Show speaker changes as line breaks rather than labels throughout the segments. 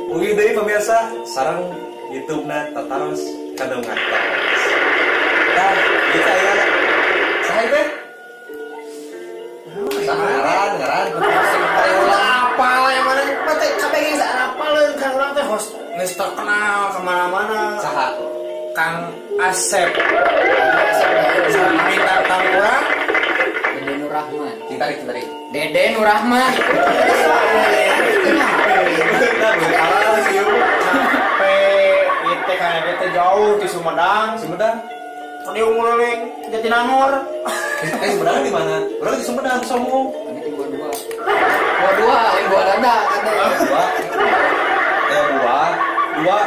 Ugi deui pemirsa sareng YouTube-na Tataros Kanu Ngartos. Tah, ieu teh aya saha teh? Ngaran, ngaran.
Apa yang mana teh kabeh geus apaleun kan urang teh host geus terkenal kemana-mana.
Saha?
Kang Asep. Sama bintang tamu urang
Dede Nur Rahman.
Ditarik, ditarik.
Dede Nur Rahman.
Sampai itu kan teh jauh di Sumedang.
Sumedang.
Di Umuleling Jatinangor.
Sumedang di mana? Urang di Sumedang sombong.
Ini di gua dua. Gua dua, lain gua dada kata.
Dua. Dua, dua.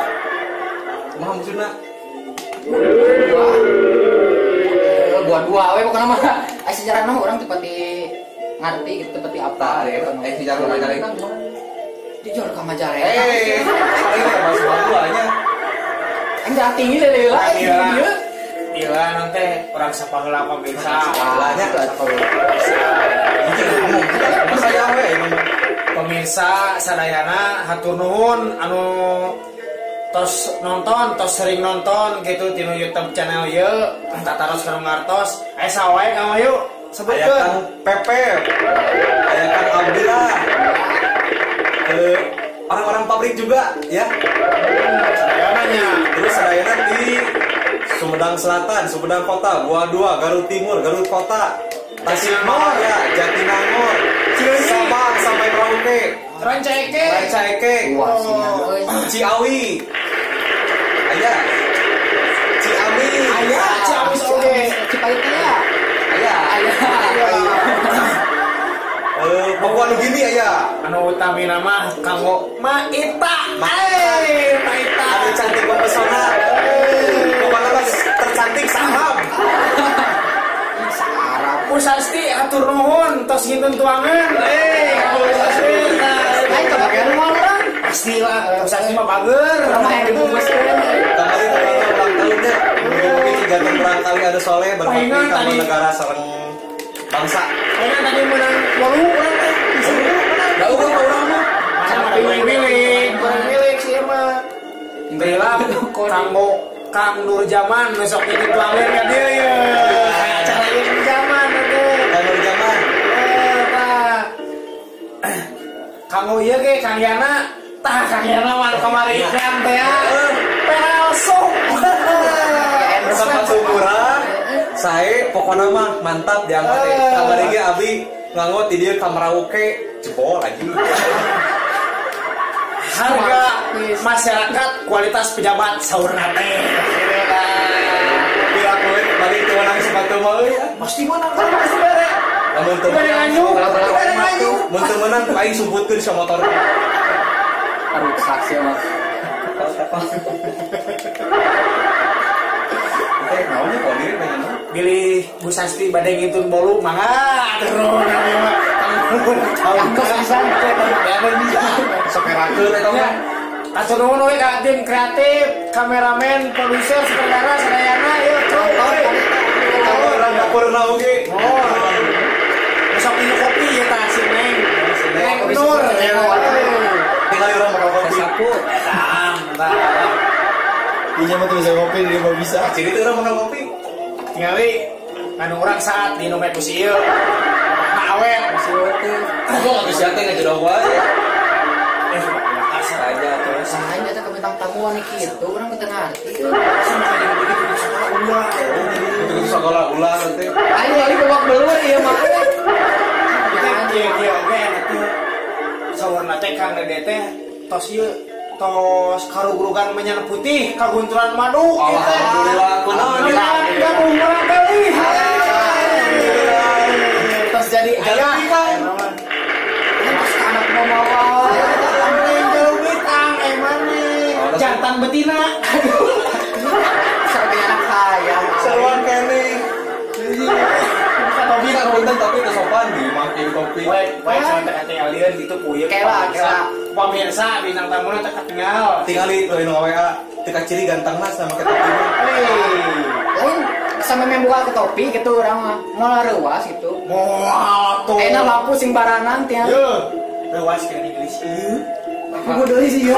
Kumaha maksudna?
Dua. Gua dua we pokona mah. Ai sejarah mah urang teu pati ngarti gitu, teu pati apa.
Sejarah Majalengka kumaha?
Dijual ka Majalengka.
Paling kita bahas gua dua nya.
Aing darah tinggi leulah ieu.
Gila nanti orang sapaheula pemirsa.
Sapahulanya pemirsa. Saya we
pemirsa sadayana hatur nuhun anu tos nonton, tos sering nonton gitu tinu YouTube channel ieu Tataros Kanu Ngartos. Aya saha wae Kang Wahyu sebutkeun.
Aya Kang Pepe, aya Kang Abdillah. Orang-orang pabrik juga ya.
Sadayana nya.
Terus sadayana di Sumedang Selatan, Sumedang Kota, Gua Dua, Garut Timur, Garut Kota, Tasikmalaya, Jatinangor, Sabang sampai Merauke,
Rancaekek,
Rancaekek, Ciawi, aya, Ciamis,
aya, Ciamis oge,
Cipayung aya,
aya,
aya,
Papua Nugini aya,
anu utamina mah kanggo Maita, Maita,
anu cantik mempesona. Tercantik saham.
Bu Sasti atur nuhun tos ngintun tuangan. Bu Sasti.
Lain kebagian mah urang.
Pastilah, Bu Sasti mah bager.
Sama yang dibungkuskeun.
Kamari ulang tahunnya. Mugi-mugi kegiatan barangkali ada soleh berbakti kanggo negara sareng bangsa.
Palingan tadi menang 8 urang teh. Disuruh menang.
Da urang mah urang mah.
Milik, milik sih mah. Bela kanggo Kang Nur Jaman besok itu tuangan ka dieu ye. Kayak acara ieu Nur Jaman teh.
Kang Nur Jaman.
Tah. Kanggo ieu ge Kang Yana, tah Kang Yana mah anu kamari iklan teh ya. Peralsuk.
Sepatu murah, sae pokona mah mantap diangkat teh. Kamari ge abi nganggo ti dieu ka Merauke jebol anjing.
Harga masyarakat kualitas pejabat saurna teh.
Piraku balik teu menang sepatu mah euy.
Pasti menang kan pasti bere.
Lamun teu menang, mun teu menang aing sumputkeun sa motor.
Rusak sih mah.
Teh naonnya kodir pengen.
Bilih Bu Sasti bade ngintun bolu mangga terus kami mah.
Angkos pisan teh.
Soperakeun eta mah.
Atur nuhun we ka tim kreatif, kameramen, produser, sutradara sadayana ieu kru.
Orang dapurna oge.
Oh. Besok minum kopi ya tah si Neng. Neng Nur.
Tinggal urang bakal kopi.
Sapu.
Tah.
Iya mah tuh bisa kopi dia mah bisa.
Ciri teh urang bakal kopi.
Tingali anu urang saat minum ku si ieu. Awet
si ieu teh.
Gua atuh sia teh ngajodoh wae.
Aja tuh. Sahanya teh ke bintang tamuan kitu urang teu ngarti.
Ulah.
Gitu segala ulah nanti.
Ayo ali babak belur ieu mah.
Kieu-kieu oge atuh. Saurna teh Kang Dede teh tos ieu tos karugrugan menyan putih kagunturan madu kieu teh.
Alhamdulillah kunaon
Alhamdulillah urang kali. Tos jadi ayah.
Tos anak mamawa.
Jantan betina.
Sampai anak hayang.
Seruan kene. Topi kan punten tapi teu sopan di makin kopi.
Wae sampe katingalieun gitu ku ieu.
Kela, kela.
Pemirsa bintang tamuna teh katingal.
Tingali teu nu WA teu kaciri gantengna sama ke topi mah.
Lain sampe membuka ke topi gitu urang mah. Moal reuas gitu.
Moal tuh.
Enak lampu sing baranang tiang.
Yeuh. Reuas kana Inggris ieu.
Puguh deui sih ieu.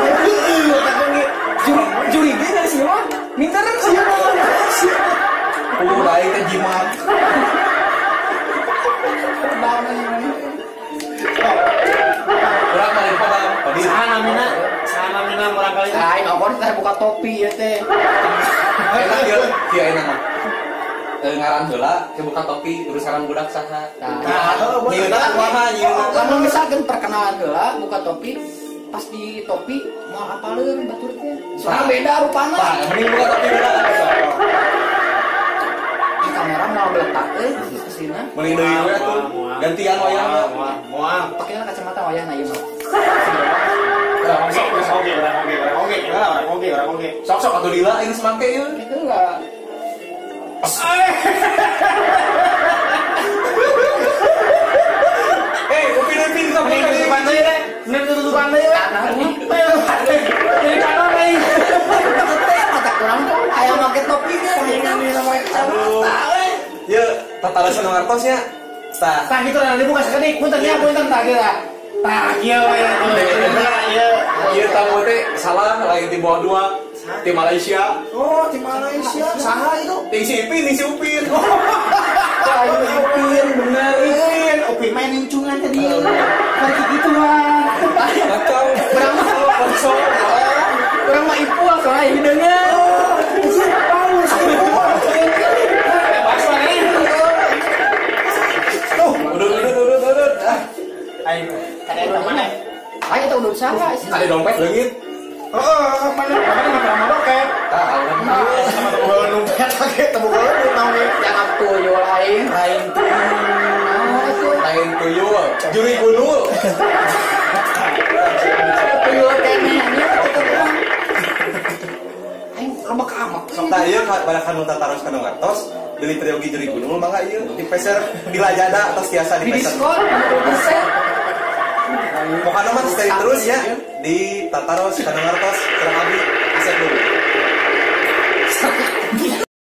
Juri ge dari sih mah. Minteran sih mah.
Puguh aing teh jimat. Urang mah padam.
Saha namina? Saha namina murang kali?
Aing opor teh buka topi ieu teh.
Enak ieu, kieu enak mah. Ngaran heula, ke buka topi, terus ngaran budak saha.
Nah,
nyieunna kumaha nyieunna.
Lamun misalkan perkenalan heula buka topi, pas di topi moal apaleun batur teh. Soalnya beda rupana.
Tah, mending buka topi heula.
Di kamera moal beletak euy aslinya.
Mending deui we atuh. Gantian wayahna.
Moal.
Pakena kacamata wayahna ieu mah.
Orang oge.
Sok-sok atuh lila ini semangke ieu.
Kitu lah.
Upin Ipin sok
mending tutupan deui teh. Mending tutupan deui we. Jadi kanon deui.
Teh mata kurang tuh aya make topi ge.
Kacamata we. Ye, tatarosan nu ngartos nya. Tah.
Tah kitu lah dibuka sakedik, punten nya punten tah kieu lah. Tah kieu we. Ieu.
Ieu tamu teh salah lain di bawah dua. Di Malaysia.
Oh, di Malaysia. Saha itu?
Di si Ipin, di si Upin.
Upin, bener. Upin, Upin main incungan tadi. Kayak gituan.
Kacau.
Urang mah
kosong.
Urang mah ipul soalnya hideungan.
Oh, paus ipul. Bebas mana?
Tuh, udut.
Ayo, kada mana?
Ayo teh udut saha sih?
Ada dompet leungit.
Heeh, mana mana dompet.
Tah,
sama temu dompet pakai temu naon we.
Yang tuyul aing.
Lain tuyul. Lain tuyul. Juri gunul.
Tuyul keneh nya tetep mah. Aing loba ka amak.
Sok tah ieu pada kanu tataros kanu ngartos deui trilogi Juri Gunul mangga ieu dipeser di Lazada atos tiasa
Di
dipeser.
diskon 20%.
Pokoknya mah stay terus ya di Tataros Kanu Ngartos, Serang Abdi, Asep dulu.